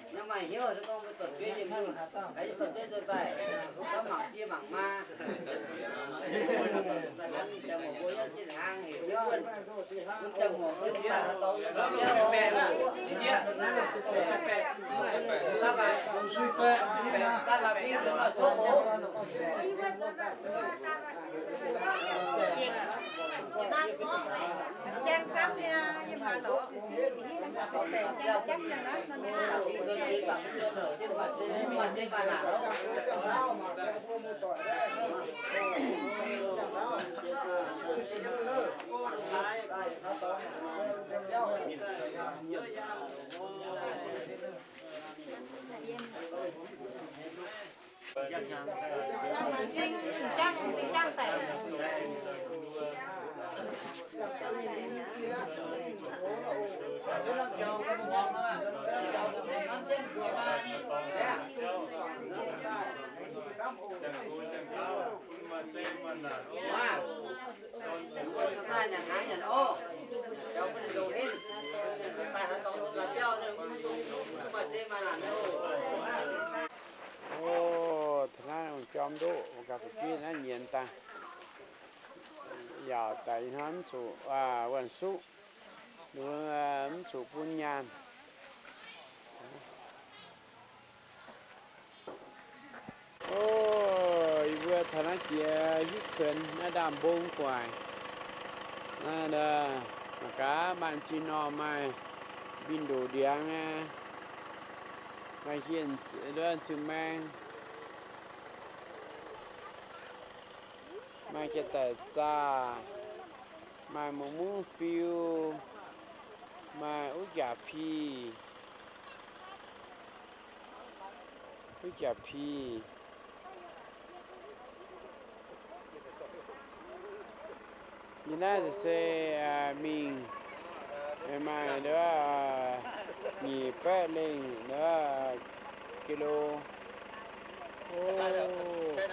Hnangv maaih hnyouv se gorngv mbuo dorh jueiv yiem mbuo, haiz dorh jueiv nzuonx daaih, gorngv mangc diev mangc maa. Daaih nanv jaa-muoc mbuo yiem jienv hnaangx hec jienv wuonh, bun jaa-muoc mbuo daaih haaix dorngx daaih maaih, daaih maaih fing mbuo maaih sopv oc. O, taux naaiv lungh jorm ndoqv, ganh fu'jueiv naaiv nyienz daaih. Yaac daaih ih hnoi mv zuqc wuonh suqv, mv zuqc bun nyaanh. O, yie mbuo taux naaiv jiex hiuv kuonx naaiv ndaamv-mbong gu'nguaaic. Naaiv mangc gaax maaih zinh norm maaih mbin ndoqc ndiangx, maaih hieh nzunc maeng, maaih jaa-daic zaah, maaih mungh mungv fiu, maaih uv jaax pih, uv jaax pih. Yie naaiv se mingh maaih nyic baeqv lengh kilo. Ov,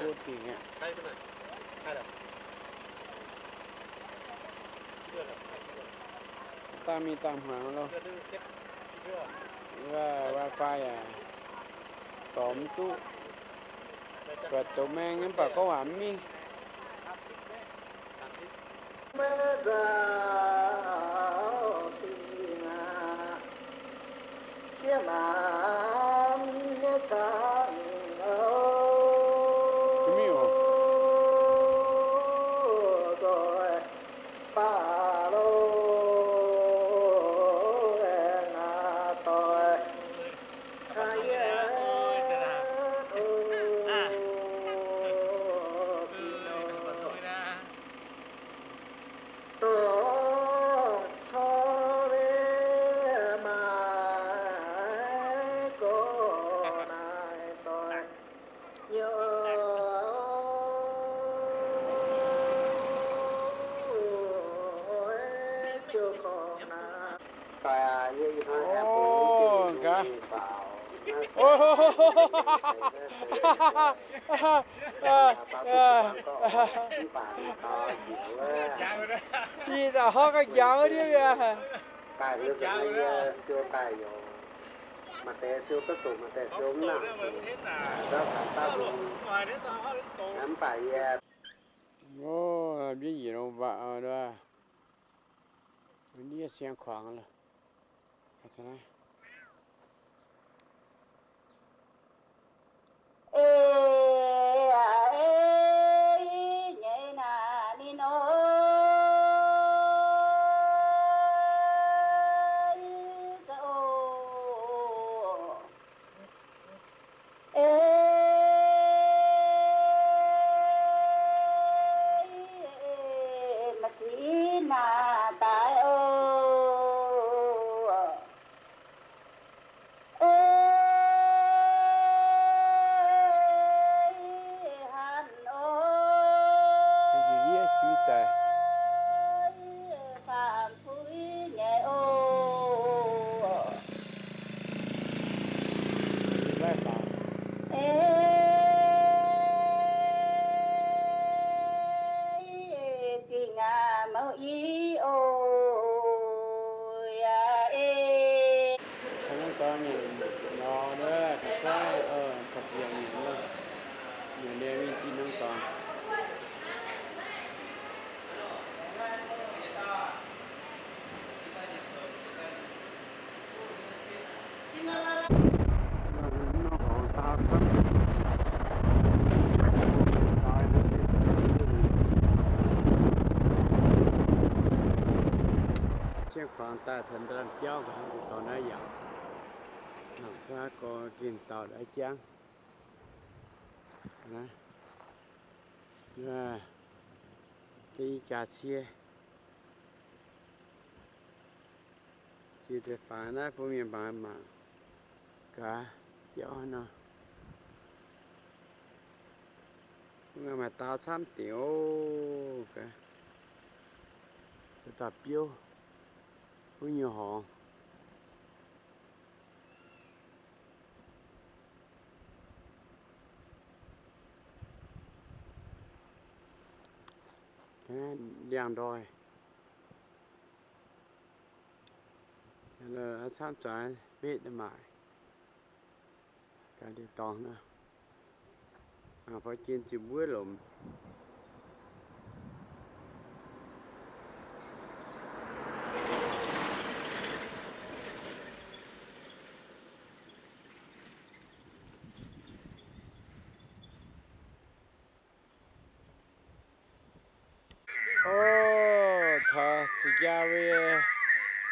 gu dingc aqv. Dangh mingh dangh hmuangx loh. Wifi yaac dorh mv duqv. Buatc domaeng mv baac gorngv waac mv mingh. Ih, da'hov ga'njangx wuov diuv yaac. Daaih nzunc naaiv yie siou daaih yoc. Maaih deix siou duqv zuqc, maaih deix siou mv nangc zuqc. Mv baac yie, o, mbienv yietc nor mba'hnoi, ndiev siang-kuangx loh. Siang-kuangx daaih taux ndaamv-jauv, dorh naaiv yaac mangc caav gorx gengh dauh daaih jangv. Deix i jaax cie. Jiex deix faanx naaiv bun mienh mangc mangc gaax biauv nor. Mv maaih dau camv dingc oc. Gaax, dauh biouv wuov nyei horngz. Ndiangx-ndoih. Camv zuangx betv maaic. Gaax, diuh dorngx nor, mangc faaux jien ziepc mbuov lomc. O, taux Caux Jaa Wei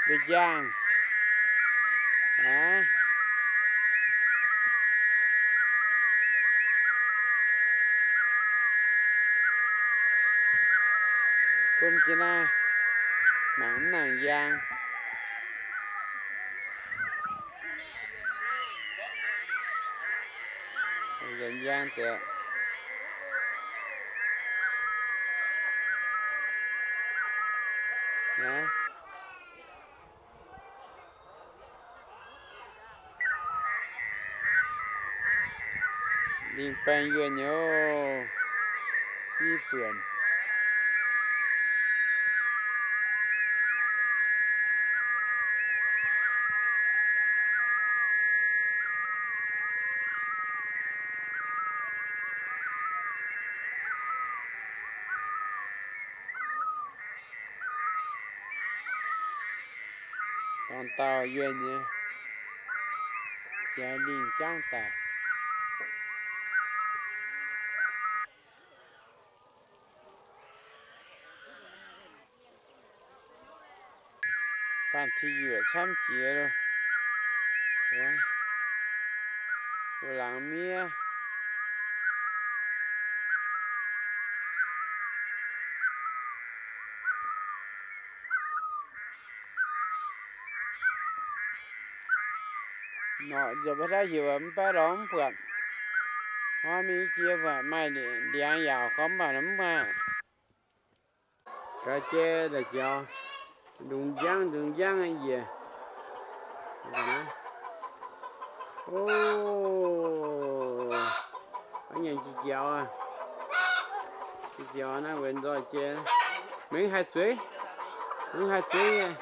mba'njaangh aqv. Bun jienv naaiv mangc mv nangc njang. Nzengc njang deix. Lingh baengh yuonh nyei oc, i buonc. Dorng dauh yuonh nyei, jiex lingh jangv daaih. Baamh ti yuoqc camv jiex loh. Wuov laangz miev. Norqc nzuonx mbuo daaih heuc mv baac lorz mv buatc. Hnoi mingh jiex buatc maaih ndiangx yaauc gorngv mv baac mv maaih. Gaax jai daaih jaux, ndongc njang ndongc njang njiec. O, nyanc jiex jaux, jiex jaux naaiv weic nzoih jai. Mengh haih zueiz, mengh haih zueiz nyei.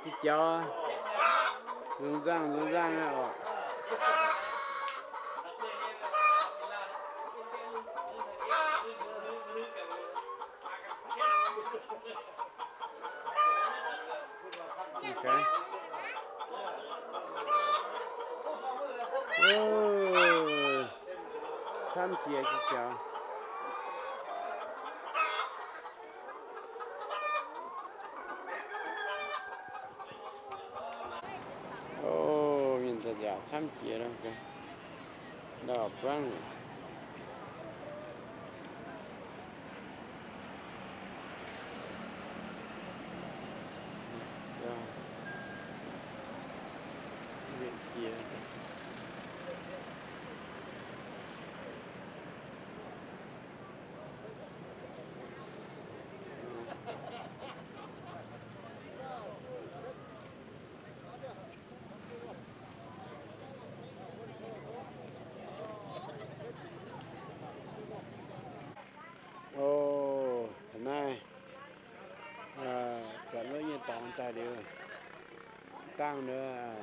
Jiex jaux, nzung nzangh nzung nzangh aqv oc. Camv jiex jiex jaux. O, mienh nzaaux nziaauc camv jiex loh. Ndau buangv. O, taux naaiv, buatc lov nyei dorngx daaih liuz, dangh ndau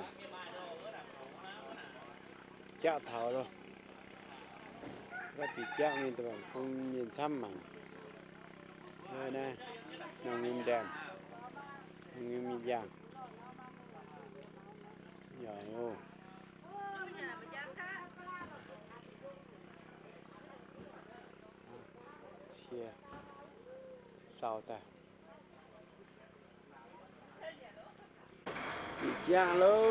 jaqv taux loh. Wuov diuc jaqv mingh daaih bung mienh camv mangc. Naaiv, nongh nyei ndaamv, nongh nyei mienh yaangh. Yaac oc. Cie, sau daaih. Diuc jaqv loh.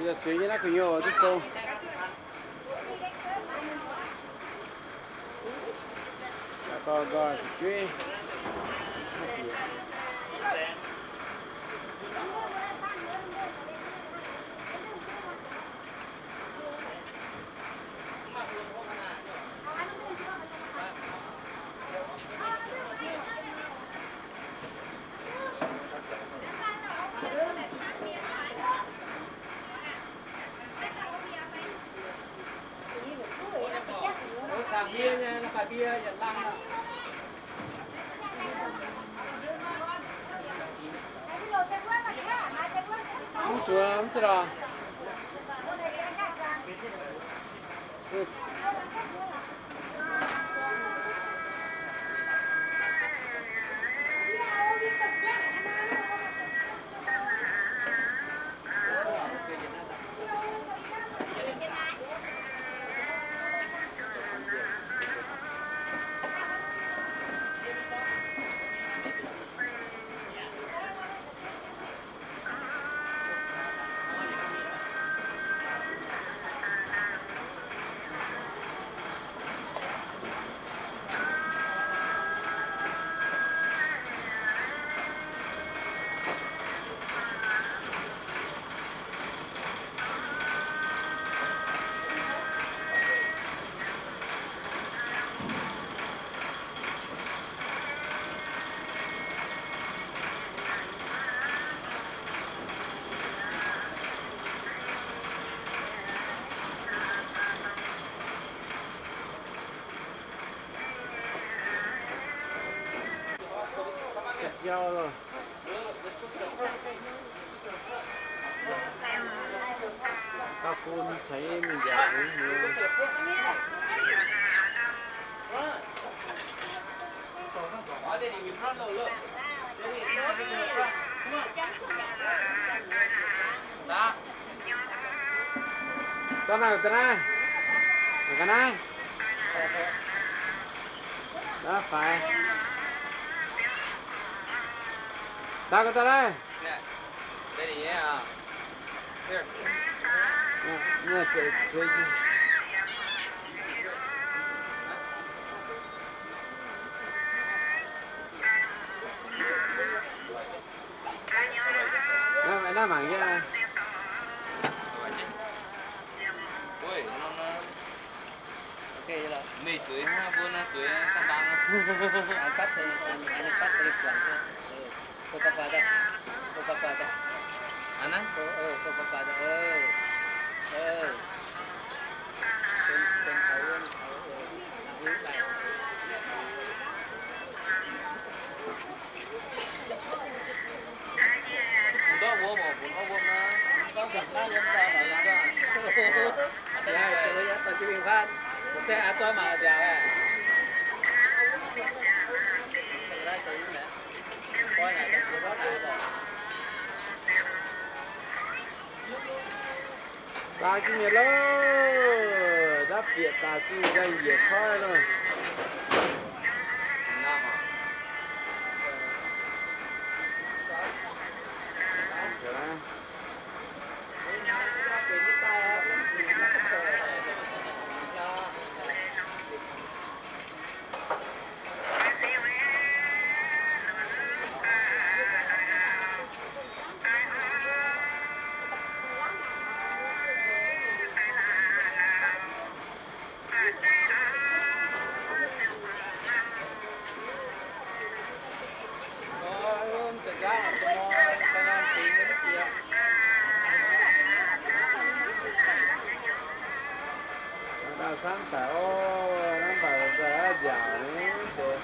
Yie zueiz nyei naaiv gu'nyuoz duqv fong. Yaac dorh nzoih fu'jueiv. Mv zuqc, mv zuqc lorqc. Dau bun ceix mingh nziaauc nyei. Dau naaiv, dau naaiv. Ga'naaiv. Dau faix. Dau ga'naaiv. Naaiv mangc yie. Meih zueiz hnangv mbuo naaiv zueiz daaih mbaang. Daaih jienv nyei loh, ndapv bieqc daaih jienv nzengc njiec koiv loh. Hnangv naaic oc, hnangv naaic nziaauc nyei deix.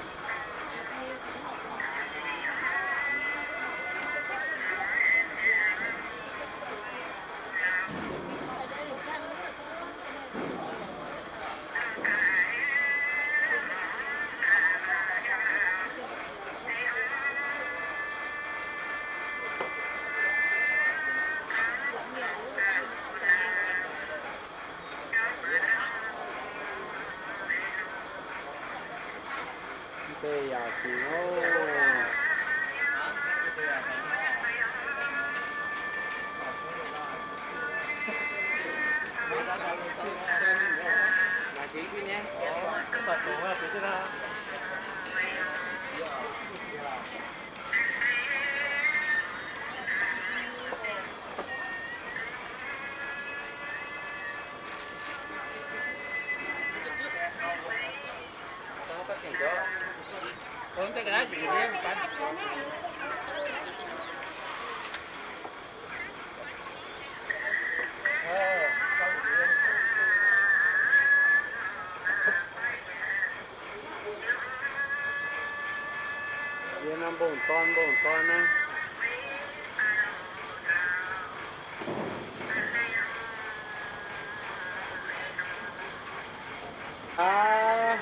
Mv deix yaac fingx oc. Yie nor mbong dorn mbong dorn naaiv. Aav.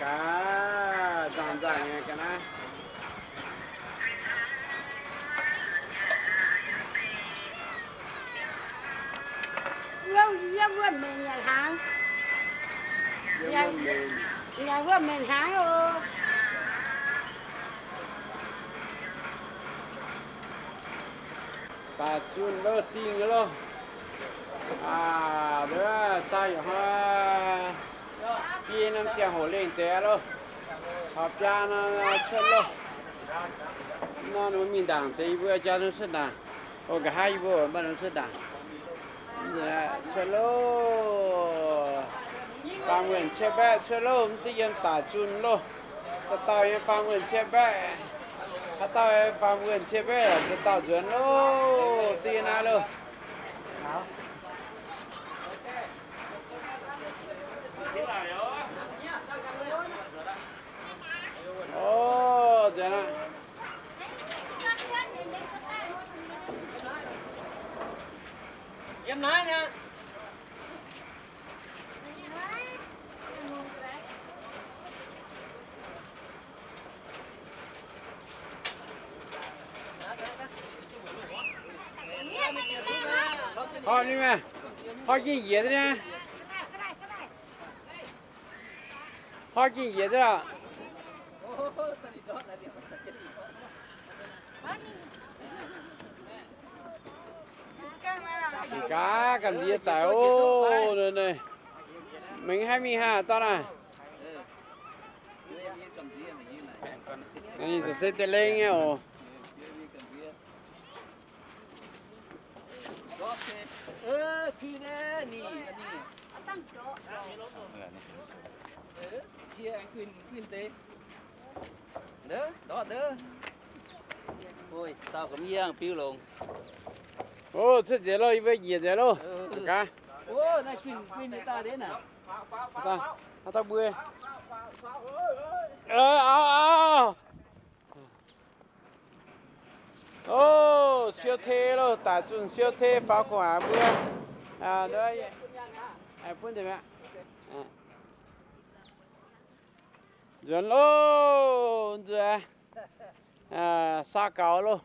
Gaax, nzangc nzangc nyei ga'naaiv. Yie wuonh mengh nyanc hnaangx. Nyanc wuonh mengh hnaangx oc. Daaih zunh loh dingh loh. Aa, ndov sai yaac hnoi biei norm ziangh hoc lengh deix loh. Taux biaa nor cuotv loh. Nor mbuo mingh ndaangc deix yie mbuo jaa nor cuotv ndaangc. O, nqa'haav yie mbuo mv baac nor cuotv ndaangc. Cuotv loh. Faam wuonh cietv mbaeqv cuotv loh, mv duqv yiem daic zunh loh. Dauh dauh nyei faam wuonh cietv mbaeqv, haaix dauh faam wuonh cietv mbaeqv, dauh dauh nzuonx loh, duqv yiem naaiv loh. O, nzuonx aqv. Horpc ninh maah, horpc gengh njiec duqv niaa. Horpc gengh njiec duqv aqv. Gaax gamh nziex daic oc. Mengh haih mingh haah dauh naaiv. Ninh se deix lengh nyei oc. O, cuotv nzengc loh, yie mbuo njiec nzengc loh. Gaax. Haaix dauh mbuo? Auv, auv. O, siou tei loh, daic zunh siou tei faaux gu'nguaaic mbuo. Nzuonx loh, nzuonx. Saa gaux loh.